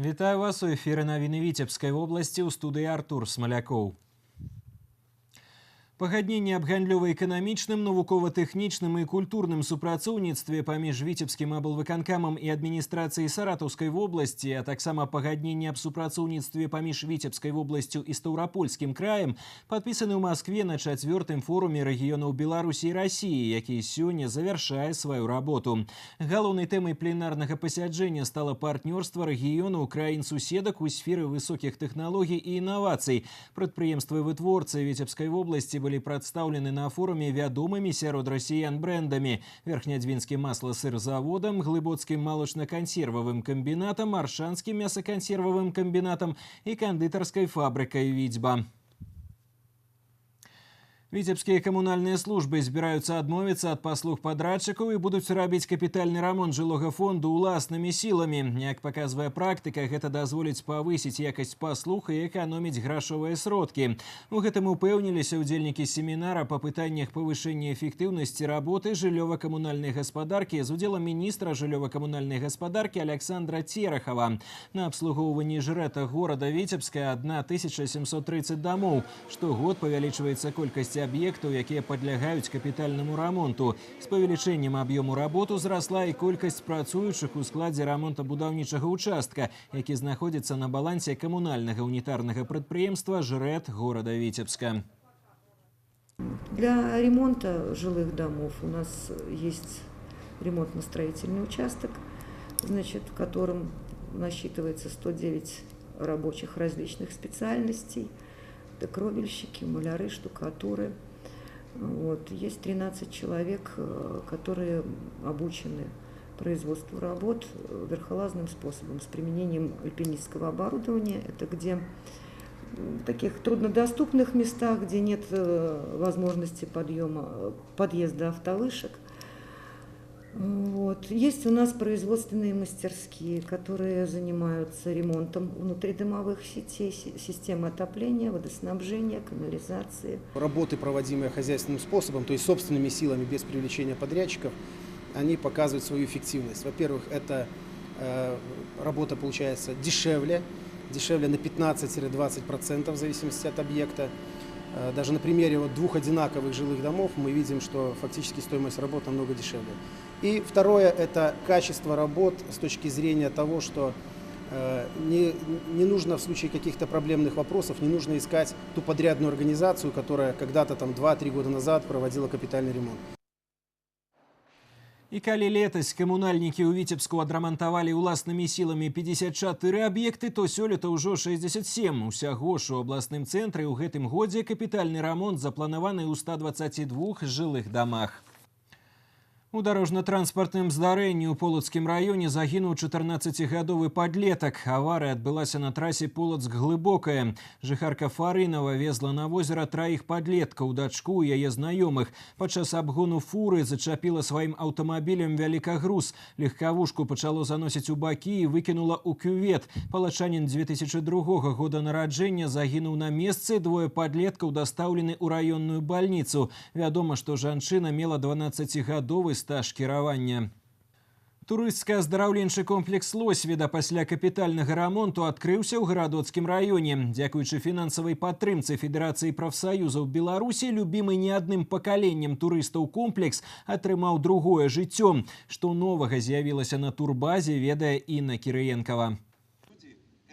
Вітаю вас у эфіры «Навіны Віцебскай вобласці», ў студыі Артур Смалякоў. Пагадненне аб гандлёва-эканамічным, навукова-тэхнічным і культурным супрацоўніцтве паміж Віцебскім аблвыканкамам і адміністрацыяй Саратаўскай вобласці, а таксама пагадненне аб супрацоўніцтве паміж Віцебскай вобласцю і Стаўрапольскім краем падпісаны ў Маскве на чацвёртым форуме рэгіёнаў Беларусі і Расіі, які сёння завяршае сваю работу. Галоўнай тэмай пленарнага пасяджэння стала партнёрства рэгіёнаў краін-суседак у сферы высокіх тэхналогій і інавацый. Прадпрыемствы вытворцы Віцебскай вобласці былі прадстаўлены на форуме вядомымі сярод расіян брэндамі: Верхнядзвінскім масла-сырзаводам, Глыбоцкім малочна-кансервавым камбінатам, Аршанскім мясакансервавым камбінатам і кандытарскай фабрыкай «Віцьба». Віцебскія камунальныя службы збіраюцца адмовіцца ад паслуг падрадчыкаў і будуць рабіць капітальны рамонт жылога фонду ўласнымі сіламі. Як паказвае практыка, гэта дазволіць павысіць якасць паслуг і эканоміць грашовыя сродкі. У гэтым упэўніліся ўдзельнікі семінара па пытаннях павышэння эфектыўнасці работы жыллёва-камунальнай гаспадаркі з удзелам міністра жыллёва-камунальнай гаспадаркі Аляксандра Церахава. На абслугоўванні ЖРЭТа горада Віцебска 1730 дамоў. Штогод павялічваецца колькасць аб'ектаў, якія падлягаюць капітальнаму рамонту. З павелічэннем аб'ёму работ узрасла і колькасць працуючых у складзе рамонта-будаўнічага участка, які знаходзіцца на балансе камунальнага унітарнага прадпрыемства «ЖРЭТ» горада Віцебска. Для ремонта жилых домов у нас есть ремонтно-строительный участок, значит, в котором насчитывается 109 рабочих различных специальностей. Это кровельщики, маляры, штукатуры. Вот. Есть 13 человек, которые обучены производству работ верхолазным способом с применением альпинистского оборудования. Это где в таких труднодоступных местах, где нет возможности подъема, подъезда автовышек. Вот. Есть у нас производственные мастерские, которые занимаются ремонтом внутридомовых сетей, системы отопления, водоснабжения, канализации. Работы, проводимые хозяйственным способом, то есть собственными силами, без привлечения подрядчиков, они показывают свою эффективность. Во-первых, это работа получается дешевле, дешевле на 15-20% в зависимости от объекта. Даже на примере вот двух одинаковых жилых домов мы видим, что фактически стоимость работ намного дешевле. И второе – это качество работ с точки зрения того, что не нужно в случае каких-то проблемных вопросов, не нужно искать ту подрядную организацию, которая когда-то там 2-3 года назад проводила капитальный ремонт. І калі летась камунальнікі ў Віцебску адрамантавалі ўласнымі сіламі 54 аб'екты, то сёлета ўжо 67. Усяго ж у абласным цэнтры ў гэтым годзе капітальны рамонт запланаваны ў 122 жылых дамах. У дарожна-транспартным здарэнні ў Полацкім раёне загінуў 14-гадовы падлетак. Аварыя адбылася на трасе Полацк-Глыбокае. Жыхарка Фарынава везла на возера траіх падлеткаў, дачку і яе знаёмых. Падчас абгону фуры зачапіла сваім аўтамабілем велікагруз. Легкавушку пачало заносіць у бакі і выкінула ў кювет. Палачанін 2002 года нараджэння загінуў на месцы, двое падлеткаў дастаўлены ў раённую бальніцу. Вядома, што жанчына мела 12-гадовы стаж кіравання. Турысцка-аздараўленчы комплекс «Лосьвіда» пасля капітальнага рамонту адкрыўся ў Гарадоцкім раёне. Дзякуючы фінансавай падтрымцы Федэрацыі прафсаюзаў Беларусі, любімы не адным пакаленнем турыстаў комплекс атрымаў другое жыццё. Што новага з'явілася на турбазе, ведае Інна Кірыенкава.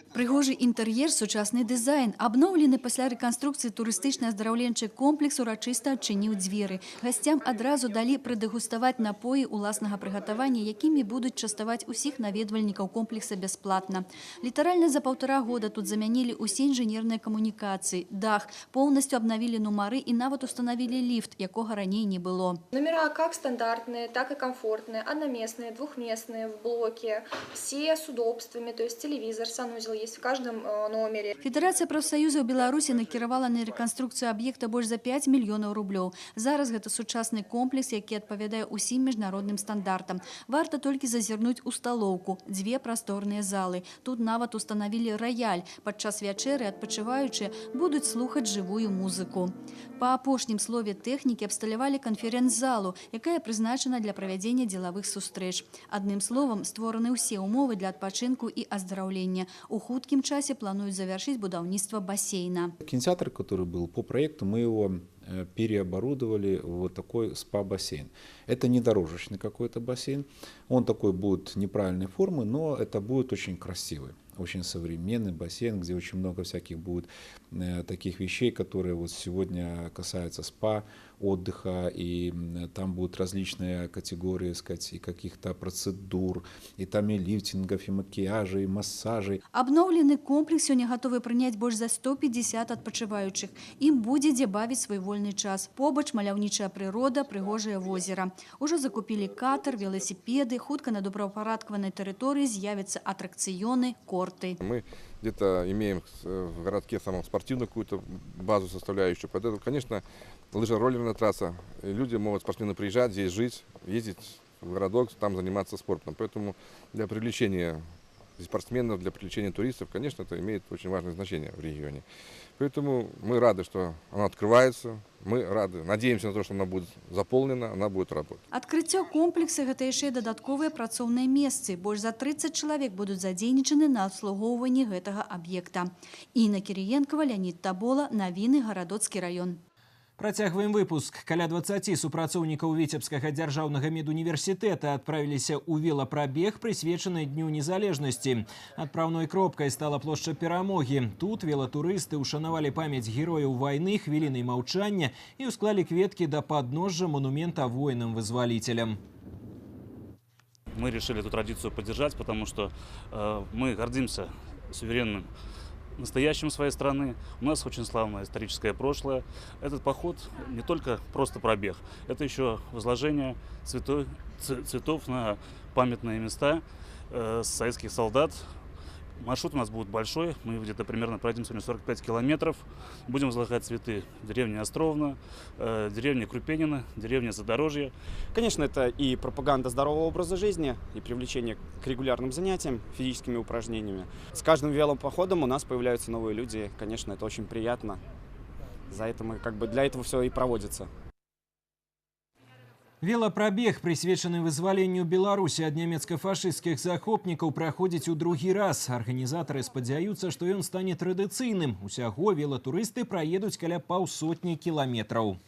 Прыгожы інтэр'ер, сучасны дызайн. Абноўлены пасля рэканструкцыі турыстычна-аздараўленчы комплекс урачыста адчыніў дзверы. Гасцям адразу далі прадэгуставаць напоі ўласнага прыгатавання, якімі будуць частаваць усіх наведвальнікаў комплекса бясплатна. Літаральна за паўтара года тут замянілі ўсе інжынерныя камунікацыі, дах, поўнасцю абнавілі нумары і нават устанавілі ліфт, якога раней не было. Номера как стандартные, так и комфортные, одноместные, двухместные в блоке, все с удобствами, то есть телевизор, санузел. есть в каждом номере. Федэрацыя прафсаюзаў Беларусі накіравала на рэканструкцыю аб'екта больш за 5 мільёнаў рублёў. Зараз гэта сучасны комплекс, які адпавядае ўсім міжнародным стандартам. Варта толькі зазірнуць у сталоўку. Дзве прасторныя залы. Тут нават устанавілі раяль. Падчас вячэры адпачываючыя будуць слухаць жывую музыку. Па апошнім слове тэхнікі абсталявалі канферэнц-залу, якая прызначана для правядзення дзелавых сустрэч. Адным словам, створаны ўсе ўмовы для адпачынку і аздараўлення. У хуткім часе плануюць завяршыць будаўніцтва басейна. Кинотеатр, который был по проекту, мы его переоборудовали в вот такой спа-бассейн. Это не дорожечный какой-то бассейн, он такой будет неправильной формы, но это будет очень красивый, очень современный бассейн, где очень много всяких будет таких вещей, которые вот сегодня касаются спа, отдыха, и там будут различные категории, сказать, и каких-то процедур, и там и лифтингов, и макияжей, и массажей. Абноўлены комплекс сёння гатовы прыняць больш за 150 адпачываючых. Ім будзе дзе бавіць свой вольны час. Побач маляўнічая прырода, прыгожае возера. Ужо закупілі катар, веласіпеды, хутка на добраўпарадкаванай тэрыторыі з'явяцца атракцыёны, корты. Мы где-то имеем в городке самом спортивную какую-то базу составляющую. Поэтому, конечно, лыжероллерная трасса. И люди могут, спортсмены, приезжать, здесь жить, ездить в городок, там заниматься спортом. Поэтому для привлечения спортсменов, для привлечения туристов, конечно, это имеет очень важное значение в регионе. Поэтому мы рады, что она открывается, мы рады, надеемся на то, что она будет заполнена, она будет работать. Адкрыццё комплекса гэта яшчэ і дадатковыя працоўныя месцы. Больш за 30 чалавек будуць задзейнічаны на абслугоўванні гэтага аб'екта. Інна Кірыенкава, Леанід Табола, навіны, Гарадоцкі раён. Працягваем выпуск. Каля 20 супрацоўнікаў Віцебскага дзяржаўнага медуніверсітэта адправіліся ў велапрабег, прысвечаны Дню незалежнасці. Адпраўной кропкай стала плошча Перамогі. Тут велатурысты ўшанавалі памяць герояў вайны хвілінай маўчання і ўсклалі кветкі да падножжа монумента воинам-вызвалителям. Мы решили эту традицию поддержать, потому что мы гордимся суверенным настоящим своей страны. У нас очень славное историческое прошлое. Этот поход не только просто пробег, это еще возложение цветов на памятные места советских солдат. Маршрут у нас будет большой, мы где-то примерно пройдем сегодня 45 километров. Будем возлагать цветы в деревне Островна, деревне Крупенина, деревне Задорожье. Конечно, это и пропаганда здорового образа жизни, и привлечение к регулярным занятиям, физическими упражнениями. С каждым велопоходом у нас появляются новые люди. Конечно, это очень приятно. За это мы, как бы, для этого все и проводится. Велапрабег, прысвечаны вызваленню Беларусі ад нямецка-фашысцкіх захопнікаў, праходзіць у другі раз. Арганізатары спадзяюцца, што ён стане традыцыйным. Усяго велатурысты праедуць каля паўсотні кіламетраў.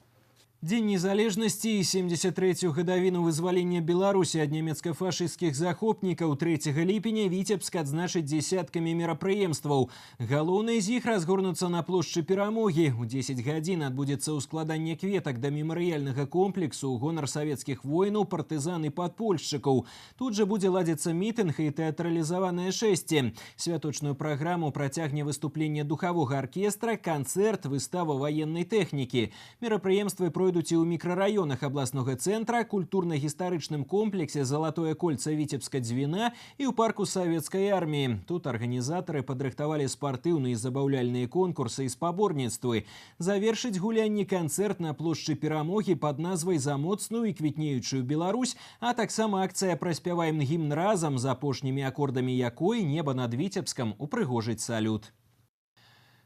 Дзень незалежнасці і 73-ю гадавіну вызвалення Беларусі ад нямецка-фашысцкіх захопнікаў 3 ліпеня Віцебск адзначыць дзесяткамі мерапрыемстваў. Галоўныя з іх разгорнуцца на плошчы Перамогі. У 10 гадзін адбудзецца ўскладанне кветак да мемарыяльнага комплексу ў гонар савецкіх воінаў, партызан і падпольшчыкаў. Тут жа будзе ладзіцца мітынг і тэатралізаванае шэсце. Святочную праграму працягне выступленне духавога аркестра, канцэрт, выстава ваеннай тэхнікі. Мерапрыемствы пройдуць і ў мікрараёнах абласнога цэнтра, культурна-гістарычным комплексе «Залатое кольца Віцебска-Дзвіна» і ў парку Савецкай арміі. Тут арганізатары падрыхтавалі спартыўныя і забаўляльныя конкурсы і спаборніцтвы. Завершыць гулянні канцэрт на плошчы Перамогі пад назвай «За моцную і квітнеючую Беларусь», а таксама акцыя «Праспяваем гімн разам», з апошнімі акордамі якой неба над Віцебскам упрыгожыць салют.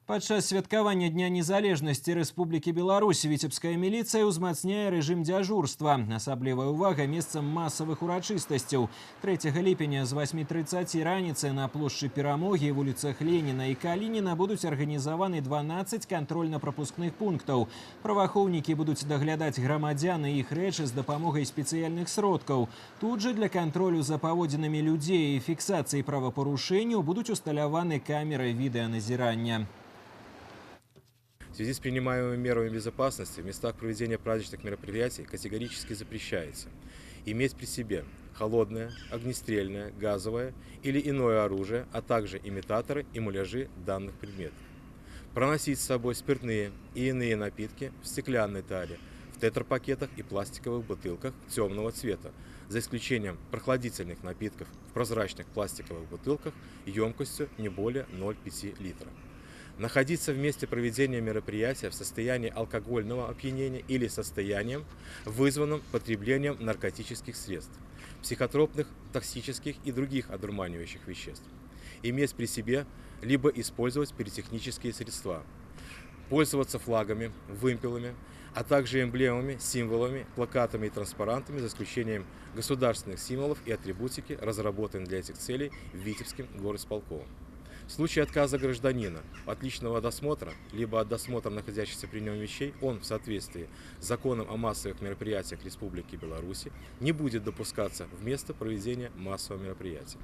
Падчас святкавання Дня незалежнасці Рэспублікі Беларусь віцебская міліцыя ўзмацняе рэжым дзяжурства. Асаблівая ўвага месцам масавых урачыстасцяў. 3 ліпеня з 8:30 раніцы на плошчы Перамогі, вуліцах Леніна і Калініна будуць арганізаваны 12 кантрольна-прапускных пунктаў. Праваахоўнікі будуць даглядаць грамадзян і іх рэчы з дапамогай спецыяльных сродкаў. Тут жа для кантролю за паводзінамі людзей і фіксацыі правапарушэнняў будуць усталяваны камеры відэаназірання. В связи с принимаемыми мерами безопасности в местах проведения праздничных мероприятий категорически запрещается иметь при себе холодное, огнестрельное, газовое или иное оружие, а также имитаторы и муляжи данных предметов. Проносить с собой спиртные и иные напитки в стеклянной таре, в тетрапакетах и пластиковых бутылках темного цвета, за исключением прохладительных напитков в прозрачных пластиковых бутылках емкостью не более 0,5 литра. Находиться в месте проведения мероприятия в состоянии алкогольного опьянения или состоянием, вызванным потреблением наркотических средств, психотропных, токсических и других одурманивающих веществ. Иметь при себе либо использовать пиротехнические средства, пользоваться флагами, вымпелами, а также эмблемами, символами, плакатами и транспарантами, за исключением государственных символов и атрибутики, разработанных для этих целей Витебским горисполкомом. В случае отказа гражданина от личного досмотра, либо от досмотра находящихся при нем вещей, он в соответствии с законом о массовых мероприятиях Республики Беларусь не будет допускаться в место проведения массового мероприятия.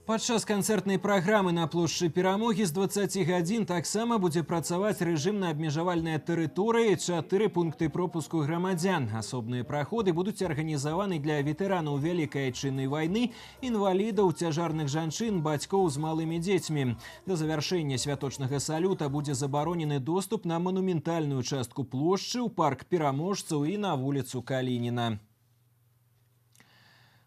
Падчас канцэртнай праграмы на плошчы Перамогі з 20 гадзін таксама будзе працаваць рэжым на абмежавальнай тэрыторыі, 4 пункты пропуску грамадзян. Асобныя праходы будуць арганізаваны для ветэранаў Вялікай Айчыннай вайны, інвалідаў, цяжарных жанчын, бацькоў з малымі дзецьмі. Да завяршэння святочнага салюта будзе забаронены доступ на манументальную частку плошчы, ў парк Пераможцаў і на вуліцу Калініна.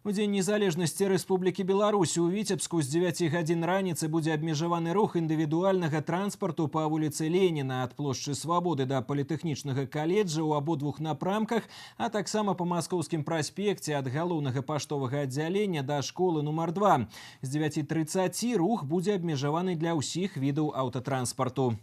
У Дзень незалежнасці Рэспублікі Беларусь у Віцебску з 9 гадзін раніцы будзе абмежаваны рух індывідуальнага транспарту па вуліцы Леніна ад плошчы Свабоды да Політэхнічнага каледжа ў абодвух напрамках, а таксама па Маскоўскім праспекце ад галоўнага паштовага аддзялення да школы нумар 2. З 9:30 рух будзе абмежаваны для ўсіх відаў аўтатранспарту.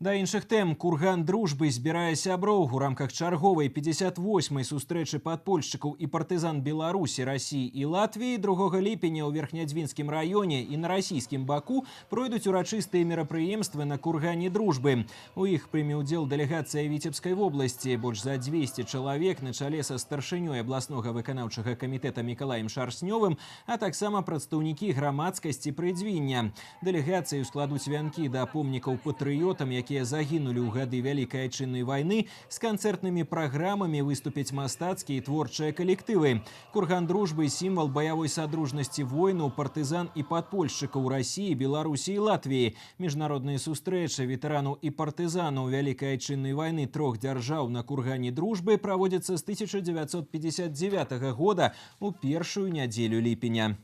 Да іншых тэм. Курган дружбы збірае сяброў. У рамках чарговай 58-й сустрэчы падпольшчыкаў і партызан Беларусі, Расіі і Латвіі 2 ліпеня ў Верхнядзвінскім раёне і на расійскім баку пройдуць урачыстыя мерапрыемствы на кургане дружбы. У іх прыме ўдзел дэлегацыя Віцебскай вобласці. Больш за 200 чалавек на чале са старшынёй абласнога выканаўчага камітэта Мікалаем Шарснёвым, а таксама прадстаўнікі грамадскасці Прыдзвіння. Дэлегацыю складуць вянкі да помнікаў патрыётам, якія загінулі ў гады Вялікай Айчыннай вайны, з канцэртнымі праграмамі выступяць мастацкія і творчыя калектывы. Курган дружбы – сімвал баявой садружнасці воінаў, партызан і падпольшчыкаў Расіі, Беларусі і Латвіі. Міжнародныя сустрэчы ветэранаў і партызанаў Вялікай Айчыннай вайны трох дзяржаў на кургане дружбы праводзяцца з 1959 года у першую нядзелю ліпеня.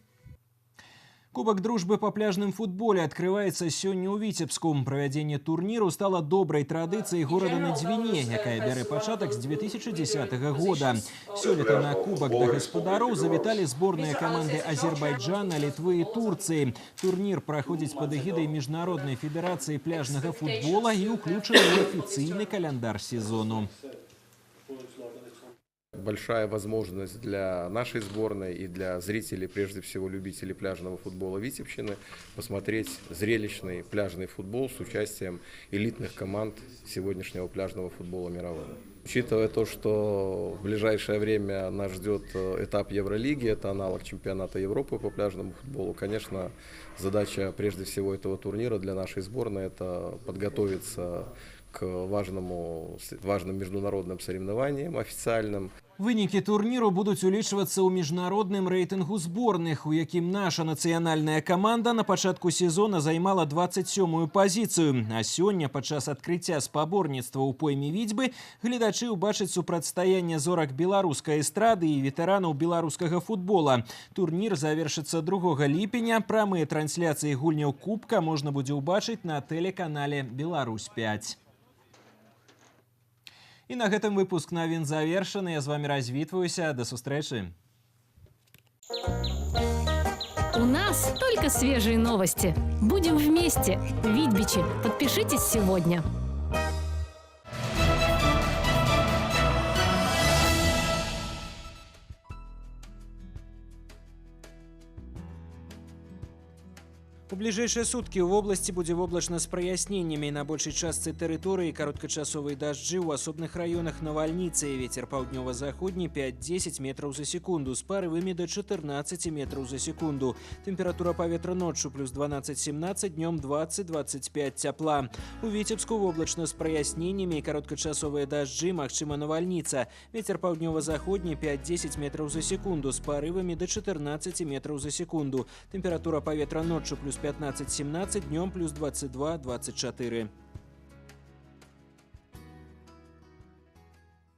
Кубак дружбы па пляжным футболе адкрываецца сёння ў Віцебску. Правядзенне турніру стала добрай традыцыяй горада на Дзвіне, якая бярэ пачатак з 2010 года. Сёлета на кубак да гаспадароў завіталі зборныя каманды Азербайджана, Літвы і Турцыі. Турнір праходзіць пад эгідай Міжнароднай федэрацыі пляжнага футбола і ўключаны ў афіцыйны каляндар сезону. Большая возможность для нашей сборной и для зрителей, прежде всего любителей пляжного футбола Витебщины, посмотреть зрелищный пляжный футбол с участием элитных команд сегодняшнего пляжного футбола мирового. Учитывая то, что в ближайшее время нас ждет этап Евролиги, это аналог чемпионата Европы по пляжному футболу, конечно, задача прежде всего этого турнира для нашей сборной – это подготовиться к важным международным соревнованиям официальным. Вынікі турніру будуць улічвацца ў міжнародным рэйтынгу зборных, у якім наша нацыянальная каманда на пачатку сезона займала 27-ю пазіцыю. А сёння падчас адкрыцця спаборніцтва ў пойме Віцьбы гледачы ўбачаць супрацьстаянне зорак беларускай эстрады і ветэранаў беларускага футбола. Турнір завершыцца 2 ліпеня. Прамыя трансляцыі гульняў кубка можна будзе ўбачыць на тэлеканале «Беларусь-5». І на гэтым выпуск навін завершаны. Я з вами развітваюся. До сустрэчы. У нас только свежие новости. Будем вместе. Витбичи, подпишитесь сегодня. У бліжэйшыя суткі ў вобласці будзе воблачна з праясненнямі. На большай частцы тэрыторыі кароткачасовыя дажджы, ў асобных раёнах навальніцы. Вецер паўднёва-заходні 5-10 метраў за секунду, з парывамі да 14 метраў за секунду. Тэмпература паветра ноччу плюс 12-17, днём 20-25 цяпла. У Віцебску воблачна з праясненнямі і кароткачасовыя дажджы, магчыма навальніца. Вецер паўднёва-заходні 5-10 метраў за секунду, з парывамі да 14 метраў за секунду. Тэмпература паветра ноччу плюс 15-17, днем плюс 22-24.